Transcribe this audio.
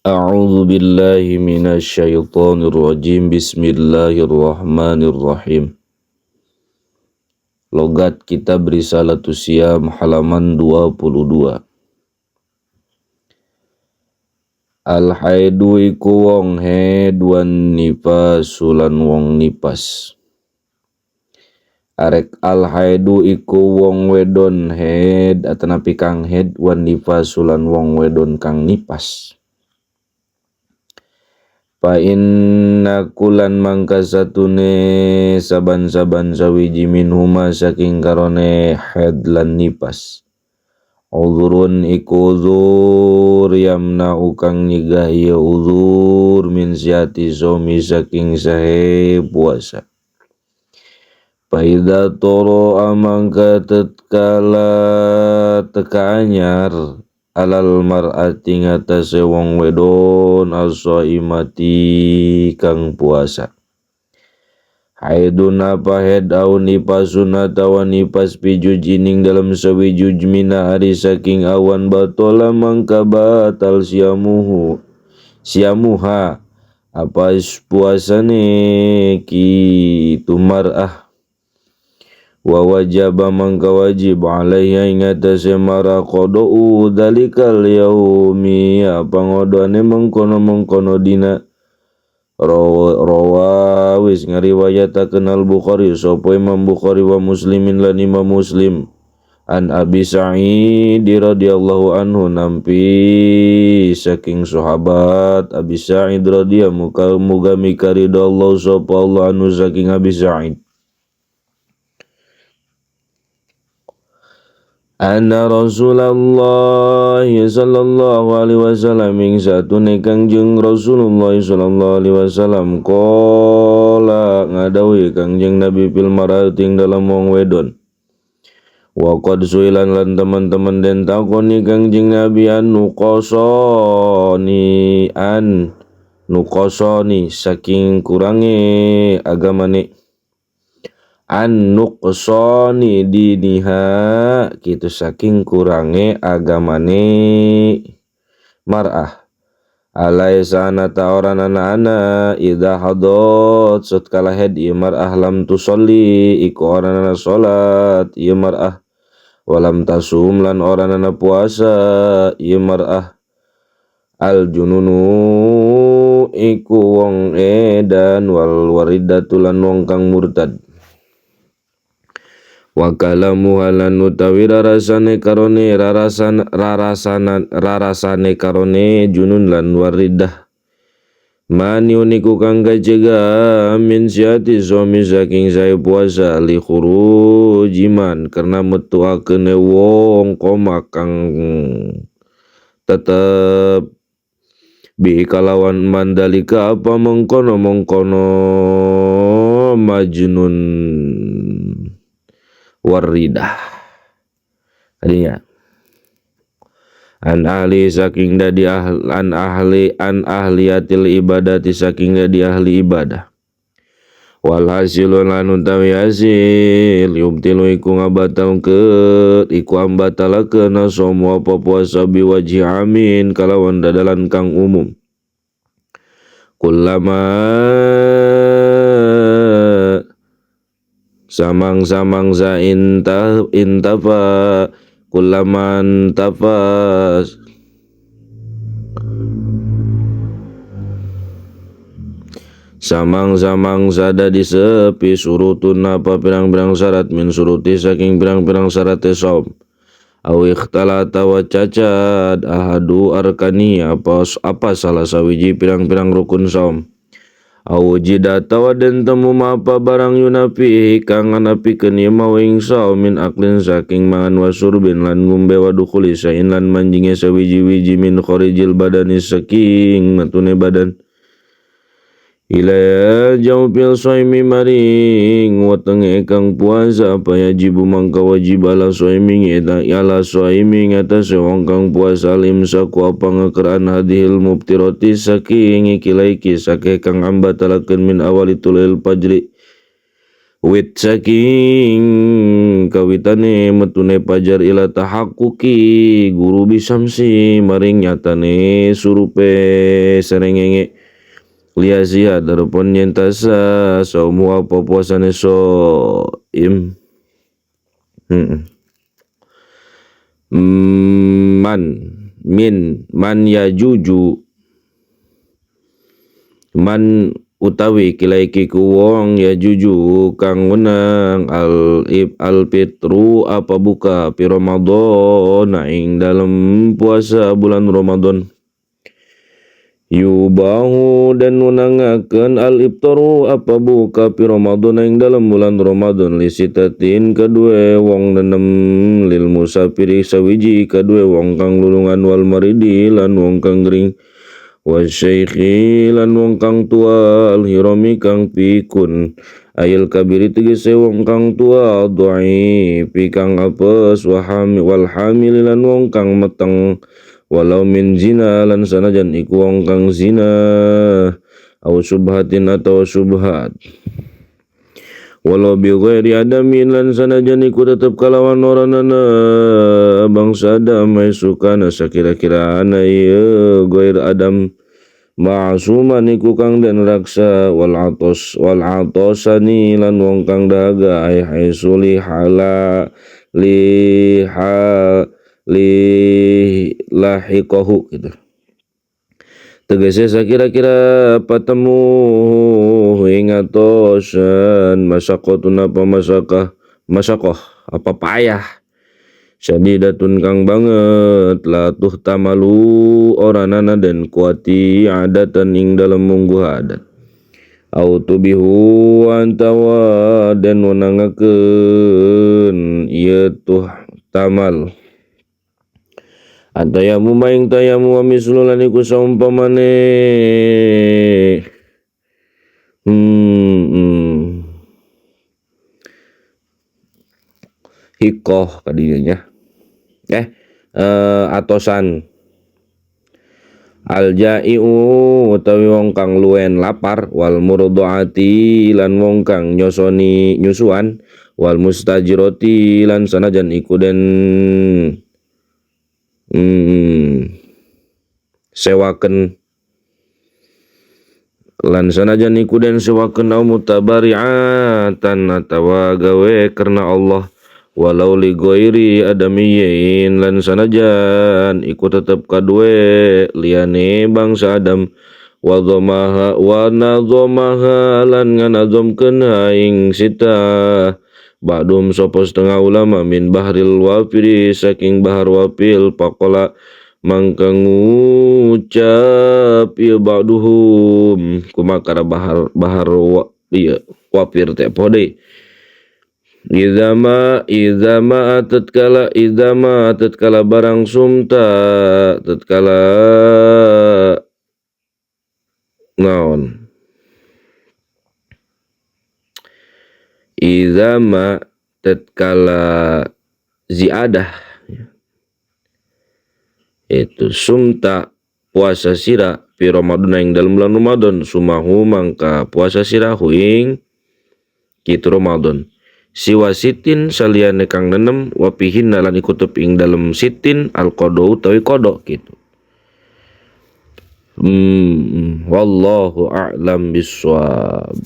A'udzu billahi minasyaitonir rajim. Bismillahirrahmanirrahim. Logat Kitab Risalatus Siyam halaman 22. Al haidu iku wong haid wan nifasu lan wong nipas. Arek al haidu iku wong wedon haid atanapi kang haid wan nifasu lan wong wedon kang nipas. Fa inna kulan mangka satune saban-saban sawiji minhuma saking karone haid lan nipas. Uzurun iku uzur yamna ukang nyegah ya uzur min siati somi saking sahe puasa. Faida toro amangka tetkala teka anyar alal mar'ati ngatasé wong wedon as-shaimati kang puasa. Haidun apa haid au nifasun atawa nifas pijujining dalam sawijuj mina ari saking awan batola mangka batal siamuhu siamuha apa puasane ki tumar'ah. Wa wajaba mangka wajib alaiha ing atase mara qada'u dalikal yaumi apa ngodone mengkono-mengkono dina. Rawa wis ngriwayataken Al Bukhari sapa Imam Bukhari wa Muslimin lan Imam Muslim an Abi Sa'id radhiyallahu anhu nampi saking sahabat Abi Sa'id radhiyallahu muga mikaridho Allah sapa Allah anhu saking Abi Sa'id. Anna Rasulullah sallallahu alaihi wasallam ing satune Kangjeng Rasulullah sallallahu alaihi wasallam qala ngadawuhi Kangjeng Nabi fil mar'ati ing dalam wong wedon. Wa qad suilan lan teman-teman den takoni Kangjeng Nabi an nuqasani saking kurange agamane. An nuqsani diniha kitu saking kurange agamane mar'ah. Alaisa ana ta ora ana idza hadot satkala haid ieu mar'ah lam tusolli iku ora ana salat ieu mar'ah walam tasum lan ora ana puasa ieu mar'ah. Al jununu iku wong edan wal waridatu lan wong kang murtad. Wa kalamu halan utawi rarasane karone rarasane karone junun lan waridah. Mani uniku kang kacegah min siati suami saking saya puasa li khurujiman karena metuakene wong koma kang tetep bi kalawan mandalika apa mengkono-mengkono majnun waridah. Artinya an ahli saking dadi an ahli an ahliyatil ibadati saking dadi ahli ibadah. Wal hasilun lan utawi hasil yubtilu iku ngabatalkeun iku ambatalakeun somo apa puasa biwajhi amin kalawan dadalan kang umum. Kullama samang-samangsa intafa kullaman tafa samang-samangsa dadi sepi surutun apa pirang-pirang syarat min suruti saking pirang-pirang syarat saum aw ikhtalata wa cacat ahadu arkani apa salah sawiji pirang-pirang rukun saum. Awujida tawa den temu mapa barang yunafi kang nganapikeun ieu mau ing saum min aklin saking mangan wasurbin lan ngombe wa dukhuli sain lan manjinge sawiji-wiji min kharijil badani saking matune badan ila jawfil shaimi maring wetenge kang puasa apa yajibu mangka wajib ala shaimi eta ala shaimi ngatasé wong kang puasa limsaku apa ngekeran hadhil mubtirati saking iki laiki sake kang ambatalakeun min awali tulil fajri Wit saking kawitane metune pajar ila tahaqquqi guru bisamsi maring nyatane surupe serengenge liazia darupun yentasa saumu apa puasane soim. Man min man yajuju man utawi kilaiki ku wong ya juju kang wenang al ib al fitru apa buka pi Ramadan ing dalem puasa bulan Ramadan yubahu dan wenangaken al iftaru apa buka pi Ramadan ing dalem bulan Ramadan lisitatin kedue wong nenem lil musafiri sawiji kedue wong kang lulungan wal maridi lan wong kang gering wasyaikhi lan wong kang tua alhirami kang pikun ayil kabiri tegese wong kang tua dhaifi kang apes wal hamil lan wong kang meteng walau min zina lan sanajan iku wong kang zina au subhatin atau subhat walau bi ghairi adamin lan sanajan iku tetep kalawan ora nana bangsa adam sukana sakira-kira ana ieu ghair adam ma'suman iku kang den raksa wal atos wal atosani lan wong kang dahaga ai haitsu li hala li ha li lahiqahu gitu tegese sakira-kira patemu ing atosan masaqatun apa masakah masaqah apa payah syadidatun kang banget la tuh tamalu oranana den kuati adatan ing dalem mungguh adat au tubihu antawa den wenangakeun ieu tuh tamal antayamu maing tayamu wa mislu lan iku saumpamane hikoh kadinya nya atosan al jai'u utawi wong kang luen lapar wal murdaati lan wong kang nyosoni nyusuan wal mustajirati lan sanajan iku den sewaken lan sanajan iku den sewaken au mutabari'atan atawa gawe karena Allah walau li ghairi adamiyyin lan sanajan iku tetep kadue liyane bangsa Adam wa dhamaha wa nadhamaha lan nganadzomkeun ing sita ba'dum sapa setengah ulama min bahril wafiri saking bahar wafil faqala mangka ngucap ieu ba'duhum kumakara bahar bahar wa, ieu wafir teh poho deui idza ma tatkala idza ma tatkala barang sumta tatkala naon idza ma tatkala ziadah itu sumta puasa sira fi Ramadan ing dalem bulan Ramadan sumahu mangka puasa sira ing kitu Ramadan siwa sitin saliyane kang nenem wa pihinna lan iku tetep ing dalem sitin al qada utawi qada kitu. Wallahu a'lam bissawab.